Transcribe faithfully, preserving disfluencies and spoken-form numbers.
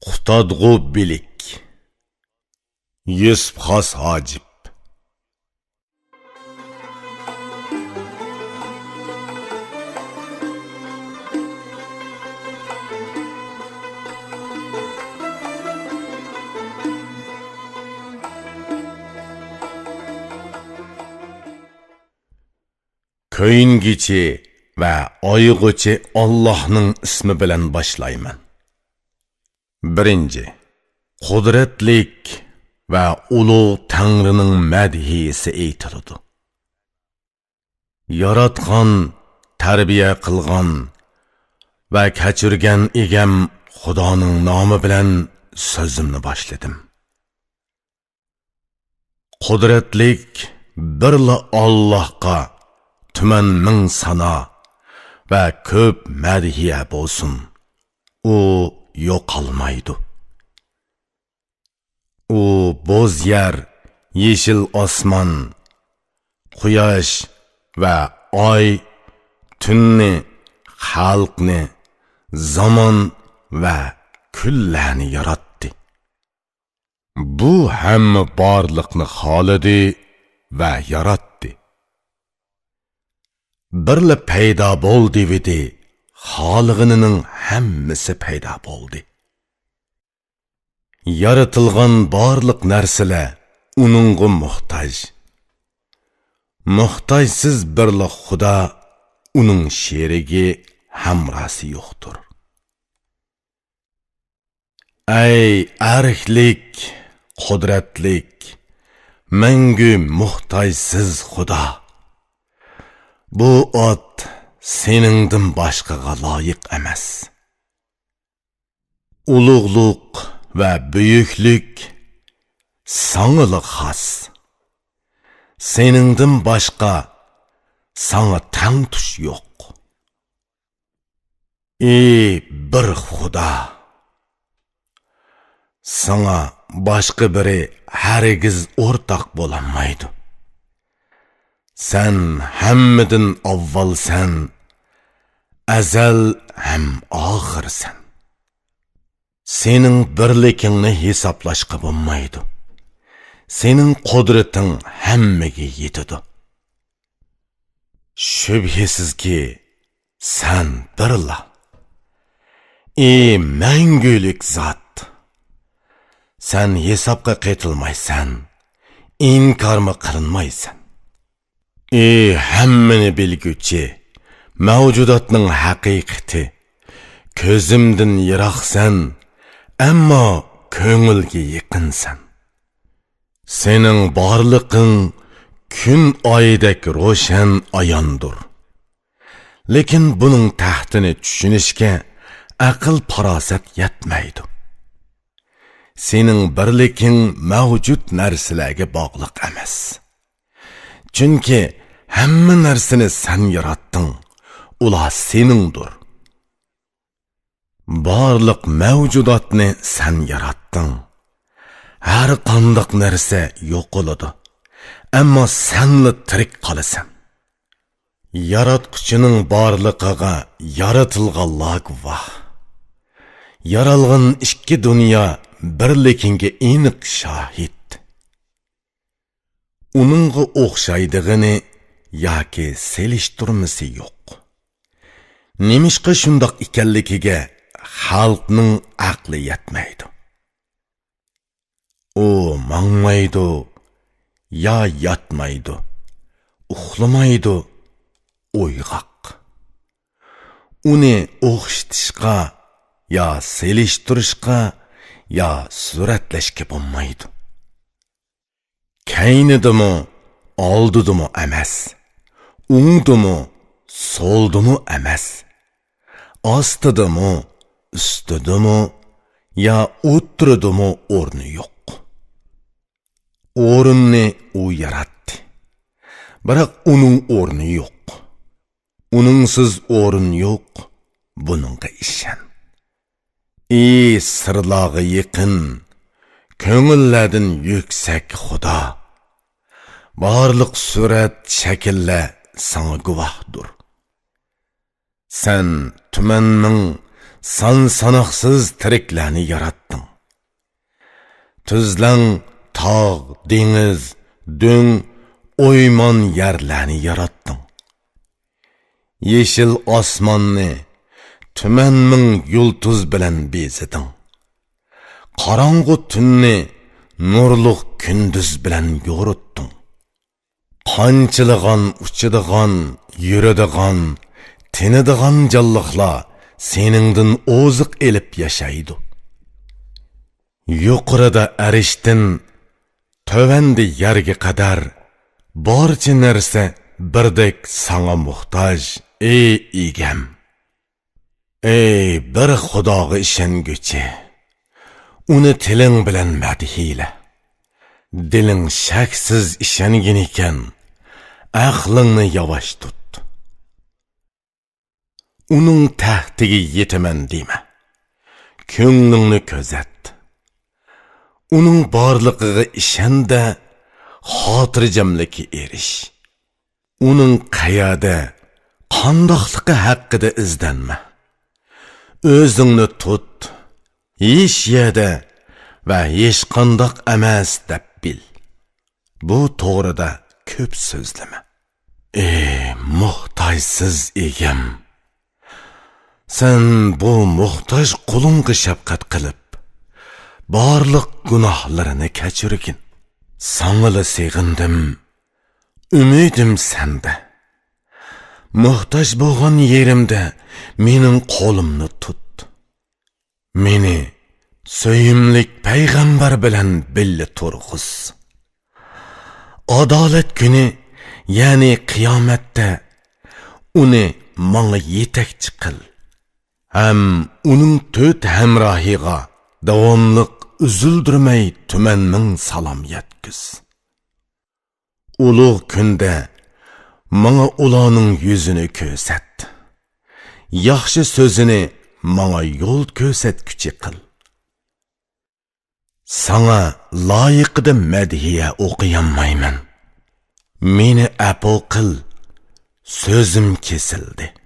قۇتادغۇ بىلىك. يۈسۈپ خاس ھاجىپ. كۆيۈنگۈچى ۋە ئايىغۇچى ئاللاھنىڭ ئىسمى بىلەن باشلايمەن. بىرىنچى، قۇدرەتلىك ۋە ئۇلۇغ تەڭرىنىڭ مەدھىيىسى ئېيتىلىدۇ. ياراتقان، تەربىيە قىلغان ۋە كەچۈرگەن ئىگەم خۇدانىڭ نامى بىلەن سۆزۈمنى باشلىدىم. قۇدرەتلىك بىرلا ئاللاھقا تۈمەن مىڭ سانا ۋە كۆپ مەدھىيە بولسۇن. ئۇ يوقالمايدۇ. ئۇ بوز يەر، يېشىل ئاسمان، قۇياش ۋە ئاي، تۈننى، خەلقنى، زامان ۋە كۈنلەرنى ياراتتى. بۇ ھەممە بارلىقنى خالىدى ۋە ياراتتى. بىرلا پەيدا بول دېۋىدى، خالىغىنىنىڭ ھەممىسى پەيدا بولدى. يارىتىلغان بارلىق نەرسىلەر ئۇنىڭغا موھتاج. موھتاجسىز بىرلا خۇدا، ئۇنىڭ شېرىكى، ھەمراھسى يوقتۇر. ئەي ئەركلىك، قۇدرەتلىك، مەڭگۈ موھتاجسىز خۇدا! بۇ ئات سېنىڭدىن باشقىغا لايىق ئەمەس. ئۇلۇغلۇق ۋە بۈيۈكلۈك ساڭىلا خاس. سېنىڭدىن باشقا ساڭا تەڭتۇش يوق. ئى بىر خۇدا! ساڭا باشقا بىرى ھەرگىز ئورتاق بولالمايدۇ. سەن ھەممىدىن ئاۋۋالسەن، ئەزەل ھەم ئاخىرسەن. سېنىڭ بىرلىكىڭنى ھېسابلاشقا بولمايدۇ. سېنىڭ قۇدرىتىڭ ھەممىگە يېتىدۇ. شۈبھىسىزكى، سەن بىرلا. ئى مەڭگۈلۈك زات! سەن ھېسابقا قېتىلمايسەن، ئىنكارمۇ قىلىنمايسەن. ئى ھەممىنى بىلگۈچى، مەۋجۇداتنىڭ ھەقىقىتى! كۆزۈمدىن يىراقسەن، ئەمما كۆڭۈلگە يېقىنسەن. سېنىڭ بارلىقىڭ كۈن ئايدەك روشەن ئاياندۇر. لېكىن بۇنىڭ تەھتىنى چۈشىنىشكە ئەقىل-پاراسەت يەتمەيدۇ. سېنىڭ بىرلىكىڭ مەۋجۇت نەرسىلەرگە باغلىق ئەمەس. چۈنكى ھەممە نەرسىنى سەن ياراتتىڭ، ئۇلار سېنىڭدۇر. بارلىق مەۋجۇداتنى سەن ياراتتىڭ. ھەر قانداق نەرسە يوقىلىدۇ، ئەمما سەنلا تىرىك قالىسەن. ياراتقۇچىنىڭ بارلىقىغا يارىتىلغانلار گۇۋاھ. يارالغان ئىككى دۇنيا بىرلىكىڭگە ئېنىق شاھىت. ئۇنىڭغا ئوخشايدىغىنى ياكى سېلىشتۇرمىسى يوق. نېمىشقا شۇنداق ئىكەنلىكىگە خەلقنىڭ ئەقلى يەتمەيدۇ. ئۇ ماڭمايدۇ، يا ياتمايدۇ، ئۇخلىمايدۇ، ئويغاق. ئۇنى ئوخشىتىشقا، يا سېلىشتۇرۇشقا، يا سۈرەتلەشكە بولمايدۇ. كەينىدىمۇ، ئالدىدىمۇ ئەمەس، ئوڭدىمۇ، سولدىمۇ ئەمەس، ئاستىدىمۇ، ئۈستىدىمۇ يا ئوتتۇرىدىمۇ ئورنى يوق. ئورۇننى ئۇ ياراتتى. بىراق ئۇنىڭ ئورنى يوق. ئۇنىڭسىز ئورۇن يوق، بۇنىڭغا ئىشەن. ئى سىرلارغا يېقىن، كۆڭۈللەردىن يۈكسەك خۇدا! بارلىق سۈرەت، شەكىللەر ساڭا گۇۋاھدۇر. سەن تۈمەن مىڭ سان-ساناقسىز تىرىكلەرنى ياراتتىڭ. تۈزلەڭ، تاغ، دېڭىز، دۆڭ، ئويمان يەرلەرنى ياراتتىڭ. يېشىل ئاسماننى تۈمەن مىڭ يۇلتۇز بىلەن بېزىدىڭ. قاراڭغۇ تۈننى نۇرلۇق كۈندۈز بىلەن يورۇتتۇڭ. قانچىلىغان، ئۇچىدىغان، يۈرىدىغان، تىنىدىغان جانلىقلار سېنىڭدىن ئوزۇق ئېلىپ ياشايدۇ. يۇقىرىدا ئەرشتىن تۆۋەندە يەرگە قەدەر بارچە نەرسە بىردەك ساڭا موھتاج، ئەي ئىگەم. ئەي بىر خۇداغا ئىشەنگۈچى، ئۇنى تىلىڭ بىلەن مەدھىيلە. دىلىڭ شەكسىز ئىشەنگىنىكەن، ئەقلىڭنى ياۋاش تۇت. ئۇنىڭ تەختىگە يېتىمەن دېمە. كۆڭلۈڭنى كۆزەت. ئۇنىڭ بارلىقىغا ئىشەن-دە، خاتىرجەملىككە ئېرىش. ئۇنىڭ قەيەردە، قانداقلىقى ھەققىدە ئىزدەنمە. ئۆزۈڭنى تۇت، ھېچ يەردە ۋە ھېچقانداق ئەمەس دەپ بىل. بۇ توغرىدا كۆپ سۆزلىمە. ئەي موھتاجسىز ئىگەم! سەن بۇ موھتاج قۇلۇڭغا شەپقەت قىلىپ، بارلىق گۇناھلىرىنى كەچۈرگىن. ساڭىلا سېغىندىم، ئۈمىدىم سەندە. موھتاج بولغان يېرىمدە مېنىڭ قولۇمنى تۇت. مېنى سۆيۈملۈك پەيغەمبەر بىلەن بىللە تۇرغۇز. ئادالەت كۈنى، يەنى قىيامەتتە ئۇنى ماڭا يېتەكچى قىل. ھەم ئۇنىڭ تۆت ھەمراھىغا داۋاملىق ئۈزۈلدۈرمەي تۈمەن مىڭ سالام يەتكۈز. ئۇلۇغ كۈندە ماڭا ئۇلارنىڭ يۈزىنى كۆرسەت. ياخشى سۆزىنى ماڭا يول كۆرسەتكۈچى قىل. ساڭا لايىقىدا مەدھىيە ئوقۇيالمايمەن. مېنى ئەپۇ قىل، سۆزۈم كېسىلدى.